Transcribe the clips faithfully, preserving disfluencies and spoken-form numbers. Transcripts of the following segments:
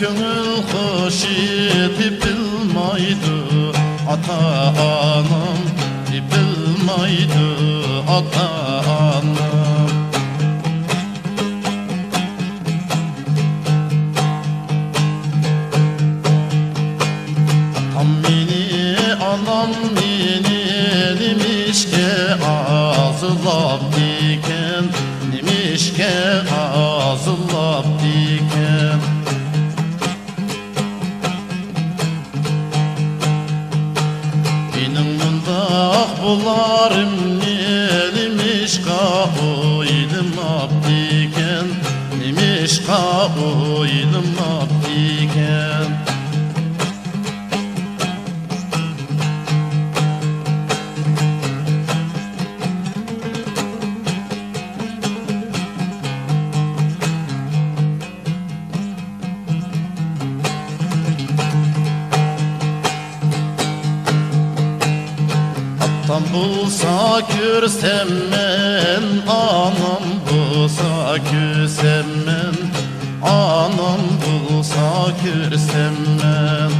كۆڭۈل خۇشى تېپىلمايدۇ ئاتا-ئانام، تېپىلمايدۇ ئاتا-ئانام. ئاتام مېنى، ئانام مېنى نېمىشقا ئازابلاپتىكەن، نېمىشقا ئازابلاپتىكەن؟ مېنىڭ مۇنداق بولارىمنى نېمىشقا ئويلىماپتىكەن، نېمىشقا ئويلىماپتىكەن؟ ئاتام بولسا كۆرسەممەن، ئانام بولسا كۆرسەممەن، ئانام بولسا كۆرسەممەن.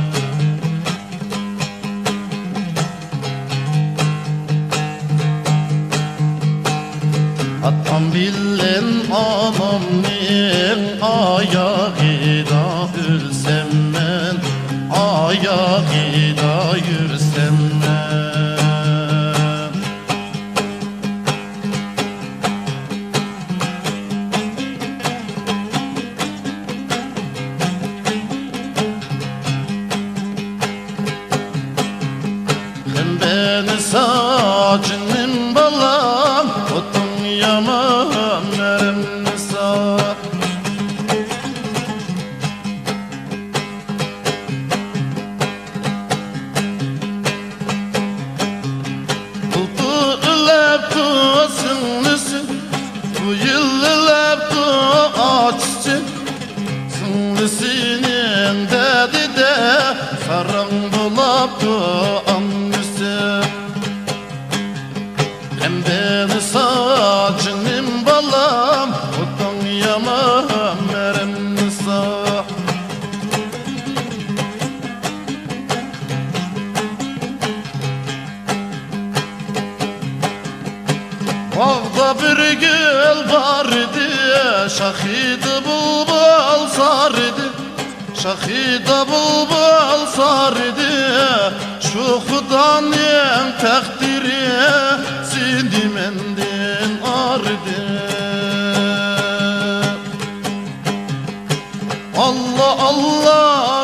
ئاتام بىلەن ئانامنىڭ ئاياغىدا ئۆلسەممەن، ئاياغىدا يۈرسەممەن. غەم بەرمىسا جېنىم بالام، ئوتۇڭ يامان بەرمىسا. بۇلتۇر ئۆلۈپتۇ سىڭلىسى، بۇ يىل ئۆلۈپتۇ ئاچىسى. سىڭلىسىنىڭ دەردىدە ساراڭ بولاپتۇ ئانىسى. غەم بەرمىسا جېنىم بالام، ئوتۇڭ يامان بەرمىسا. باغدا بىر گۈل بار ئىدى، شاخىدا بۇلبۇل سار ئىدى. شاخىدا بۇلبۇل سار ئىدى، شۇ خۇدانىڭ تەقدىرى سېنى مەندىن ئايرىدى. ئاللا، ئاللا،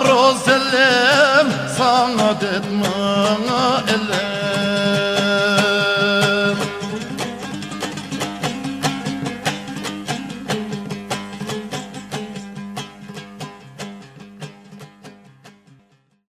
روزى ئەلەم، ساڭا دەرد، ماڭا ئەلەم.